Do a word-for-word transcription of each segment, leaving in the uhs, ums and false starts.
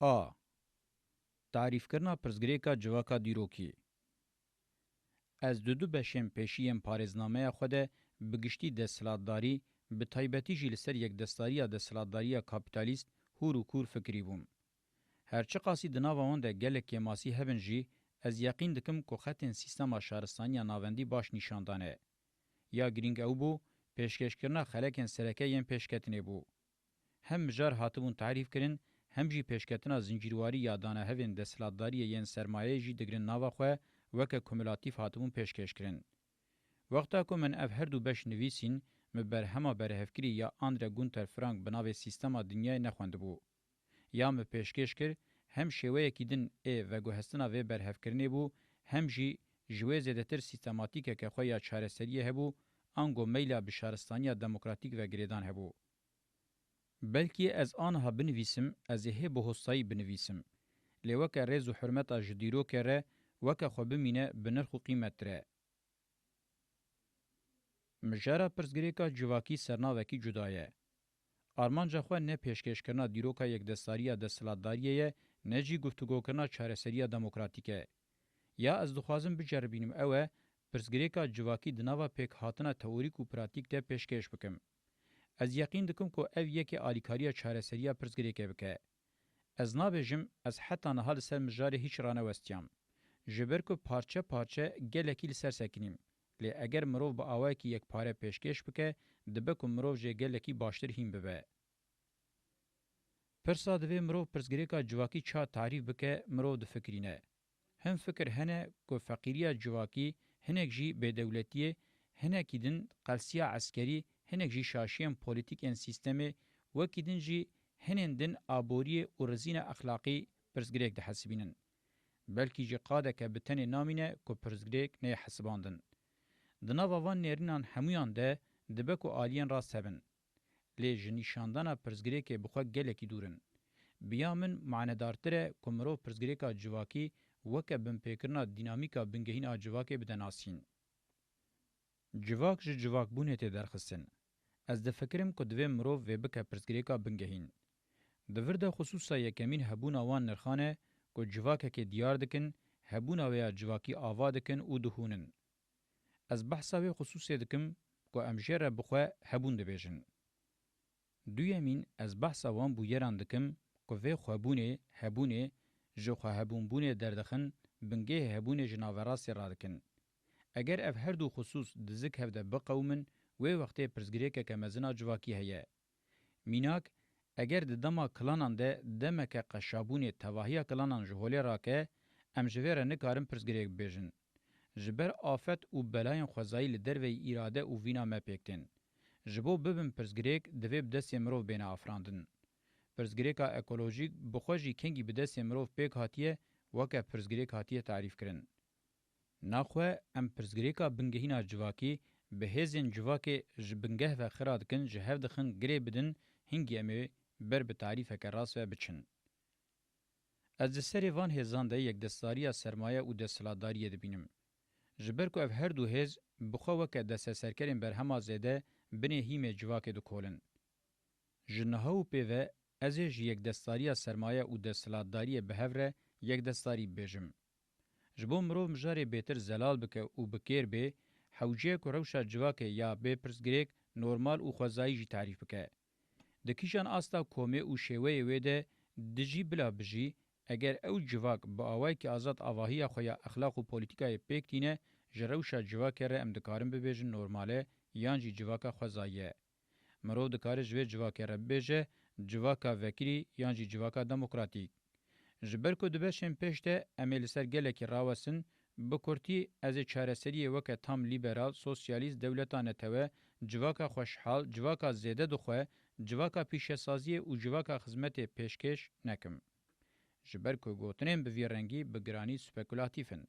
A. Tarîfkirina pirsgirêka civaka dîrokî. Ez di du beşên pêşî yên parêznameya xwe de bi giştî desthilatdarî, bi taybetî jî li ser yekdestdariya desthilatdariya kapîtalîst hûr û kûr fikirîbûm. Her çiqasî di nava wan de gelek kêmasî hebin jî, ez yeqîn dikim ku xetên sîstema şaristaniya navendî baş nîşan dane. Ya girîng ew bû, pêşkêşkirina xelekên sereke yên pêşketinê bû. Hem mijar hatibûn tarîfkirin, hem jî pêşketina zincîrwarî ya danehevên desthilatdariyê yên sermayeyê jî digirin nava xwe, weke kumulatîf hatibûn pêşkêşkirin. Wexta ku min ev her du beş nivîsîn, min berhema berhevkirî ya Andre Gunther Frank bi navê Sîstema Dinyayê nexwendibû. Ya min pêşkêş kir, hem şêweyekî din ê veguhestina vê berhevkirinê bû, hem jî ji wê zêdetir sîstematîkeke xwe ya çareseriyê hebû, ango meyla bi şaristaniya demokratîk ve girêdan hebû. Belkî ez aniha binivîsim, ez ê hê bi hostayî binivîsim. Lê weke rêz û hurmeta ji dîrokê re, weke xwe bimîne, bi nirx û qîmettir e. Mijara pirsgirêka civakî sernavekî cuda ye. Armanca xwe ne pêşkêşkirina dîroka yekdestdariya desthilatdariyê ye, ne jî guftugokirina çareseriya demokratîk e. Ya ez dixwazim biceribînim ew e, pirsgirêka civakî di nava pêkhatina teorîk û pratîk de pêşkêş bikim. Ez yeqîn dikim ku ev yekê alîkariya çareseriya pirsgirêkê bike. Ez nabêjim, ez heta niha li ser mijarê hîç ranewestiyam. Ji ber ku parçe parçe gelekî li ser sekinîm. Lê eger mirov bi awayekî yekpare pêşkêş bike, dibe ku mirov jê gelekî baştir hîn bibe. Pirsa divê mirov pirsgirêka civakî ça tarîf bike, mirov difikirîne. Hin fikir hene ku feqîriya civakî, hinek jî bêdewletiyê, hinekî din qelsiya eskerî, hinek jî şaşiyên polîtîk ên sîstemê, wekî din jî hinên din aboriyê û rizîna exlaqî pirsgirêk dihesibînin. Belkî jî qadeke bi tenê namîne ku pirsgirêk neyê hesibandin. Di nava van nêrînan hemûyan de dibe ku aliyên rast hebin. Lê ji nîşandana pirsgirêkê bi xwe gelekî dûr in. Bi ya min manedartir e ku mirov pirsgirêka civakî weke binpêkirina dînamîka bingehîn a civakê bide nasîn. Civak ji civakbûnê tê derxistin. Ez difikirim ku divê mirov vê bike pirsgirêka bingehîn. Di vir de xisûsa yekemîn hebûna wan nirxan e ku civakekê diyar dikin, hebûna wê ya civakî ava dikin û dihûnin. Ez behsa wê xisûsê dikim ku em jê re bi xwe hebûn dibêjin. Duyemîn, ez behsa wan bûyeran dikim ku vê xwebûnê, hebûnê, ji xwehebûnbûnê derdixin, bingehê hebûnê ji naverastê radikin. Eger ev her du xisûs di zik hev de biqewimin, wê wextê pirsgirêkeke mezin a civakî heye. Mînak, eger di dema kilanan de demeke qeşabûnê tevahiya kilanan ji holê rake, em ji vê re nikarin pirsgirêk bibêjin. Ji ber afet û belayên xwezayî li derveyî îrade û vîna me pêk tên. Ji bo bibin pirsgirêk, divê bi destê mirov bêne afirandin. Pirsgirêka ekolojîk bi xwe jî kengî bi destê mirov pêk hatiye, weke pirsgirêk hatiye tarîfkirin. Naxwe em pirsgirêka bingehîna civakî bi hêzên civakê ji bingeh ve xira dikin, ji hev dixin girê bidin, hingî em ê ber bi tarîfeke rast ve biçin. Ez di serê van hêzan de yekdestdariya sermaye û desthilatdariyê dibînim. Ji ber ku ev her du hêz bi xwe weke desteserkerên berhema zêde binê hîmê civakê dikolin. Ji niha û pê ve ez ê ji yekdestdariya sermaye û desthilatdariyê bi hev re yekdestdarî bibêjim. Ji bo mirov mijarê bêtir zelal bike û bi kêr bê, hewce ye ku rewşa civakê ya bê pirsgirêk, normal û xwezayî jî tarîf bike. Di kîjan asta komê û şêweyê wê de dijî bila bijî, eger ew civak bi awayekî azad avahiya xwe ya exlaq û polîtîkayê pêk tîne, ji rewşa civakê re em dikarin bibêjin normal e yan jî civaka xwezayî ye. Mirov dikare ji vê civakê re bibêje civaka vekirî yan jî civaka demokratîk. Ji ber ku di beşên pêş de em ê li ser gelekî rawestin, bi kurtî ez ê çareseriyê weke tam lîberal, sosyalîst, dewleta netewe, civaka xweşhal, civaka zêde dixwe, civaka pîşesaziyê û civaka xizmetê pêşkêş nekim. Ji ber ku gotinên bi vî rengî bi giranî spekulatîf in.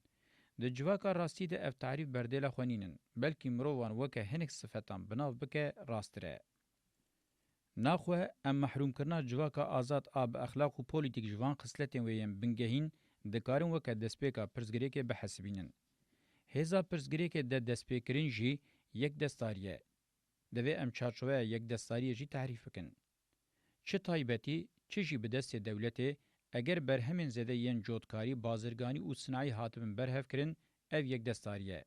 Di civaka rastî de ev tarîf berdêla xwe nînin, belkî mirovan weke hinek sifetan bi nav bike rasttir e. Naxwe em mehrûmkirina civaka azad a bi exlaq û polîtîk ji van xisletên wê yên bingehîn dikarin weke destpêka pirsgirêkê bihesibînin. Hêza pirsgirêkê de destpêkirin jî yekdestdarî ye. Divê em çarçoveya yekdestdariyê jî tehrîf bikin. Çi taybetî, çi jî bi destê dewletê, eger berhemên zêde yên cotkarî, bazirganî û sinayî hatibin berhevkirin, ev yekdestarî ye.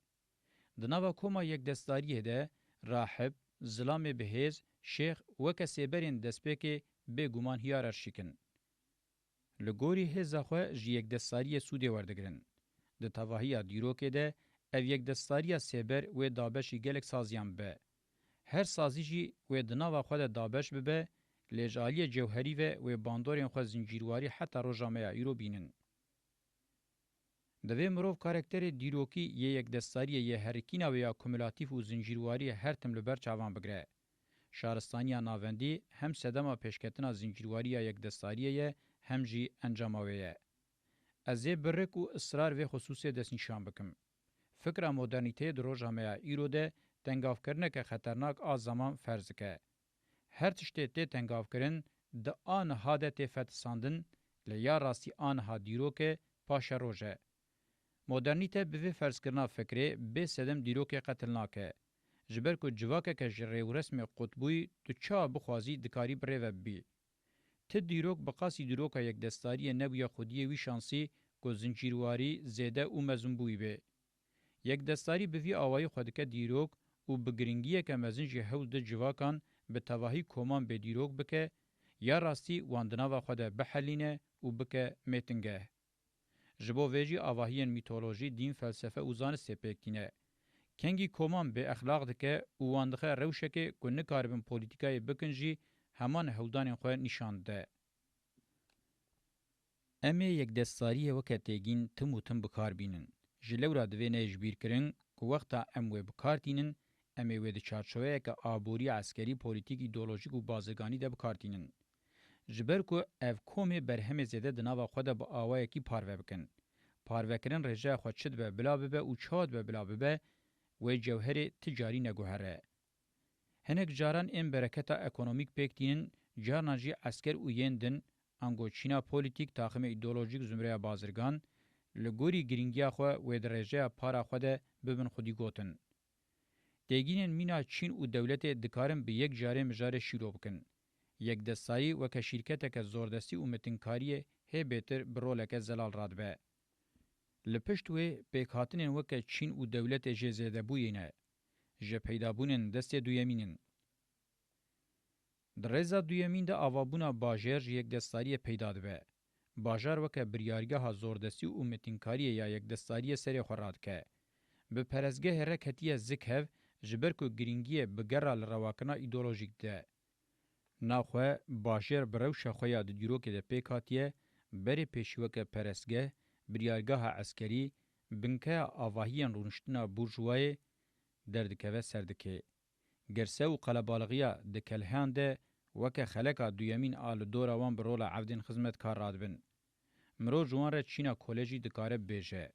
Di nava koma yekdestariyê de rahib, zilamê bihêz, şêx weke sêberên destpêkê bêguman hiyerarşîk in. Li gorî hêza xwe ji yekdestariyê sûdê werdigirin. Di tevahiya dîrokê de ev yekdestariya sêber wê dabeşî gelek saziyan bibe. Her sazî jî wê di nava xwe de dabeş bibe, lê ji aliyê cewherî ve wê bandorên xwe zincîrwarî heta roja me ya îro bînin. Divê mirov karakterê dîrokî yê yekdestariyê yê herikîna wê ya kumulatîf û zincîrwariyê her tim li ber çavan bigire. Şaristaniya navendî hem sedema pêşketina zincîrwarî ya yekdestariyê ye, hem jî encama wê ye. Ez ê bi rik û israr vê xisûsê destnîşan bikim. Fikra modernîteyê di roja me ya îro de tengavkirineke xeternak a zeman ferz dike. Her tiştê tê tengavkirin, di a niha de tê fetisandin, lê ya rastî a niha dîrok e, paşeroj e. Modernîte bi vê ferzkirina fikrê bê sedem dîrokê qetil nake. Ji ber ku civakeke ji rêwresmê qutbûyî tu çawa bixwazî dikarî bi rê ve bibî. Ti dîrok bi qasî dîroka yekdestariyê nebûye xwediyê wî şansî ku zincîrwarî zêde û mezinbûyî bê. Yekdestarî bi vî awayî xwe dike dîrok û bi giringiyeke mezin jî hewl di civakan bi tevahî koman bê dîrok bike, ya rastî wan di nava xwe de bihelîne û bike mêtingeh. Ji bo vê jî avahiyên mîtolojî, dîn, felsefe û zanistê pêk tîne. Kengî koman bêexlaq dike û wan dixe rewşekê ku nikaribin polîtîkayê bikin jî heman hewldanên xwe nîşan dide. Em ê yekdestariyê weke têgîn tim û tim bi kar bînin. Ji lewra divê neyê ji bîr kirin ku wexta em wê bi kar tînin, em ê wê di çarçoveyeke aborî, eskerî, polîtîk, îdeolojîk û bazirganî de bi kar tînin. Ji ber ku ev komê berhemê zêde di nava xwe de bi awayekî parve bikin. Parvekirin rêjeya xwe çi dibe bila bibe û çawa dibe bila bibe, wê cewherê ti carî neguhere. Hinek caran ên bereketa ekonomîk pêk tînin, carna jî esker û yên din, ango çîna polîtîk, taximê îdeolojîk, zumreya bazirgan, li gorî girîngiya xwe wê di rêjeya para xwe de bibin xwedî gotin. Têgînên mîna çîn û dewletê dikarin bi yek carê mijarê şîro bikin. Yekdestarî weke şîrketeke zordestî û mitinkariyê hê bêtir bi roleke zelal radibe. Li pişt wê pêkhatinên weke çîn û dewletê jê zêdebûyî ne. Ji peydabûnên destê duyemîn in. Di rêza duyemîn de avabûna bajêr ji yekdestariyê peyda dibe. Bajar weke biryargeha zordestî û mitînkariyê ya yekdestariyê serê xwe radike. Bi perestgehê re ketiye zik hev, ji ber ku girîngiyê bi gerra li rewakirina îdeolojîk dide. Naxwe bajêr bi rewşa xwe ya di dîrokê de pêk hatiye, berê pêşî weke perestgeh, biryargeha eskerî, binkeya avahiyên rûniştina burjûwayê derdikeve ser dikê. Girse û qelebalixiya di kelheyan de weke xeleka duyemîn a li dora wan bi rola evdên xizmetkar radibin. Mirov ji wan re çîna kolejî dikare bibêje.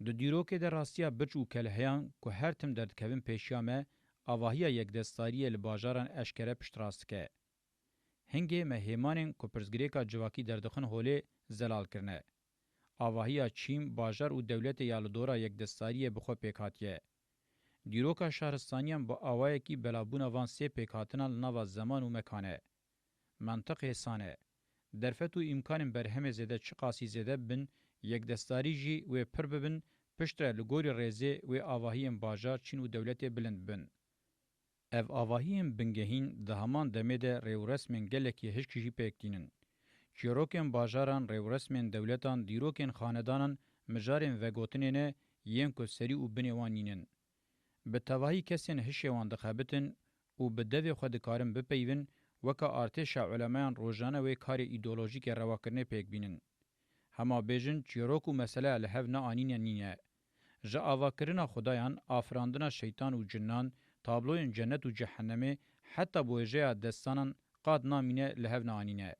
Di dîrokê de rastiya birc û kelheyan ku her tim derdikevin pêşiya me, avahiya yekdestariyê li bajaran eşkere piştrast dike. Hingê me hêmanên ku pirsgirêka civakî derdixin holê zelal kirine. Avahiya çîn, bajar û dewletê ya li dora yekdestariyê bi xwe pêk hatiye. Dîroka şaristaniyan bi awayekî belabûna van sê pêkhatinan li nava zeman û mekan e. Mentiq hêsan e. Derfet û îmkanên berhemê zêde çiqasî zêde bibin, yekdestarî jî wê pir bibin, piştre li gorî rêzê wê avahiyên bajar, çîn û dewletê bilind bibin. Ev avahiyên bingehîn di heman demê de rêwresmên gelekî hişk jî pêk tînin. Çîrokên bajaran, rêwresmên dewletan, dîrokên xanedanan mijarên vegotinê ne yên ku serî û binê wan nînin. Bi tevahî kesên hişê wan dixebitin û bi devê xwe dikarin bipeyivin, weke artêşa ulemeyan rojane wê karê îdeolojîkê rewakirinê pêk bînin. Hema bêjin çîrok û meseleya li hev neanîne nîne. Ji avakirina xudayan, afirandina şeytan û cinnan, tabloyên cennet û cehennemê, heta bi wêjeya destanan qad namîne li hev neanîne.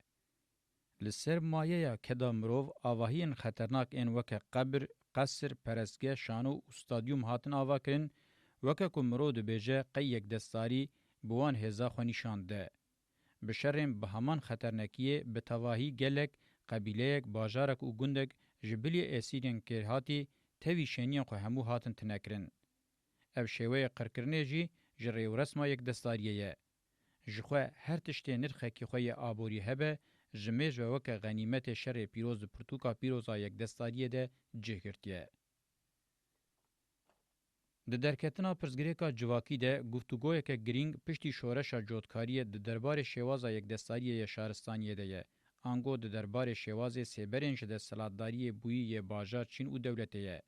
Li ser mayeya keda mirov avahiyên xeternak ên weke qebir, qesir, perestgeh, şano û stadyum hatin avakirin, weke ku mirov dibêje qey yekdestarî bi wan hêza xwe nîşan dide. Bi şerên bi heman xeternekiyê bi tevahî gelek, qebîleyek, bajarek û gundek ji bilî êsîrên kêrhatî tevî şêniyên xwe hemû hatin tinekirin. Ev şêweyê qirkirinê jî ji rêwresma yekdestariyê ye. Ji xwe her tiştê nirxekî xwe yê aborî hebe, ji mêj ve weke xenîmetê şerê pîroz di pirtûka pîroz a yekdestdariyê de cih girtiye. Di derketina pirsgirêka civakî de guftûgoyeke girîng piştî şoreşa cotkariyê di derbarê şêwaza yekdestdariyê yê şaristaniyê de ye, ango di derbarê şêwazê sêberên ji desthilatdariyê bûyî yê bajar, çîn û dewletê ye.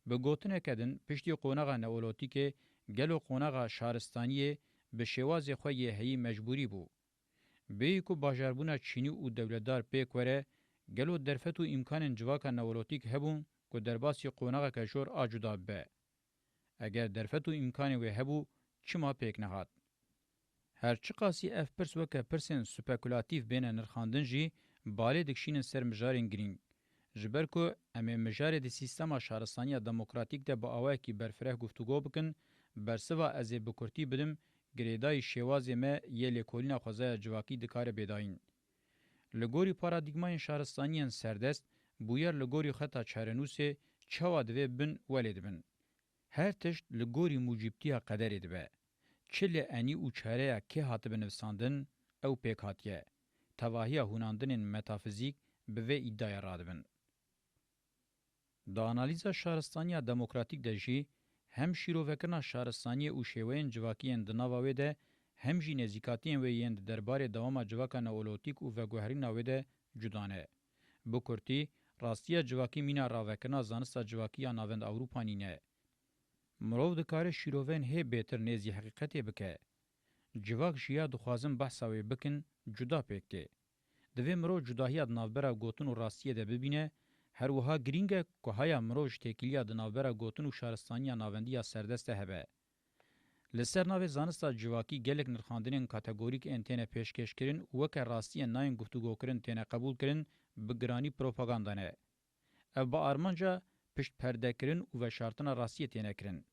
Bi gotineke din, piştî qonaxa neolotîkê, gelo qonaxa şaristaniyê bi şêwazê xwe yê heyî mecbûrî bû. Bêyî ku bajarbûna çînî û dewletdar pêk were, gelo derfet û îmkanên civaka neolotîk hebûn ku derbasî qonaxeke jor a cuda bibe? Eger derfet û îmkanê wê hebû, çima pêk nehat? Her çiqasî ev pirs weke pirsên spekulatîf bêne nirxandin jî, balê dikişînin ser mijarên girîng. Ji ber ku em ê mijarê di sîstema şaristaniya demokratîk de bi awayekî berfireh guftûgo bikin, bersiva ez ê bi kurtî bidim, girêdayî şêwazê me yê lêkolîna xwezaya civakî dikare bê dayîn. Li gorî paradîgmayên şaristaniyên serdest, bûyer li gorî xeta çarenûsê çawa divê bin welê dibin. Her tişt li gorî mûcîbtiya qederê dibe. Çi li enî û çareya kê hatibe nivisandin, ew pêk hatiye. Tevahiya hûnandinên metafizîk bi vê îdayê radibin. Di analîza şaristaniya demokratîk de jî hem şîrovekirina şaristaniyê û şêweyên civakî yên di nava wê de, hem jî nêzîkatiyên wê yên di derbarê dewama civaka neolotîk û veguherîna wê de cuda ne. Bi kurtî, rastiya civakî mîna ravekirina zanista civakî ya navend Ewropa nîne. Mirov dikare şîrovên hê bêtir nêzî heqîqetê bike. Civak ji ya dixwazin behsa wê bikin, cuda pêk tê. Divê mirov cudahiya di navbera gotin û rastiyê de bibîne, her wiha girîng e ku haya mirov ji têkiliya di navbera gotin û şaristaniya navendî ya serdest de hebe. Li ser navê zanista civakî gelek nirxandinên kategorîk ên têne pêşkêşkirin û weke rastiyên nayên guftûgokirin têne qebûlkirin, bi giranî propaganda ne. Ev bi armanca piştperdekirin û veşartina rastiyê têne kirin.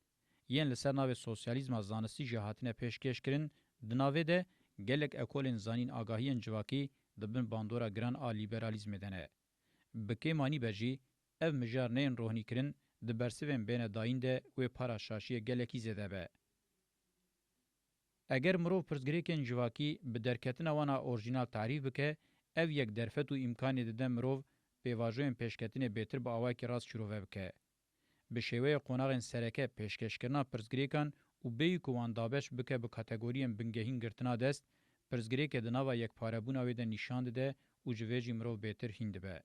Yên li ser navê sosyalîzma zanistî jî hatine pêşkêşkirin, di navê de gelek ekolên zanîn agahiyên civakî di bin bandora giran a lîberalîzmê de ne. Bi kêmanî be jî, ev mijar neyên rohnîkirin, di bersivên bêne dayîn de wê para şaşiyê gelekî zêde be. Eger mirov pirsgirêkên civakî bi derketina wan a orjînal tarîf bike, ev yek derfet û îmkanê dide mirov pêvajoyên pêşketinê bêtir bi awayekî rast şîrove bike. Bi şêweyê qonaxên sereke pêşkêşkirina pirsgirêkan û bêyî ku wan dabeş bike bi kategoriyên bingehîn girtina dest, pirsgirêkê di nava yekparebûna wê de nîşan dide û ji vê jî mirov bêtir hîn dibe.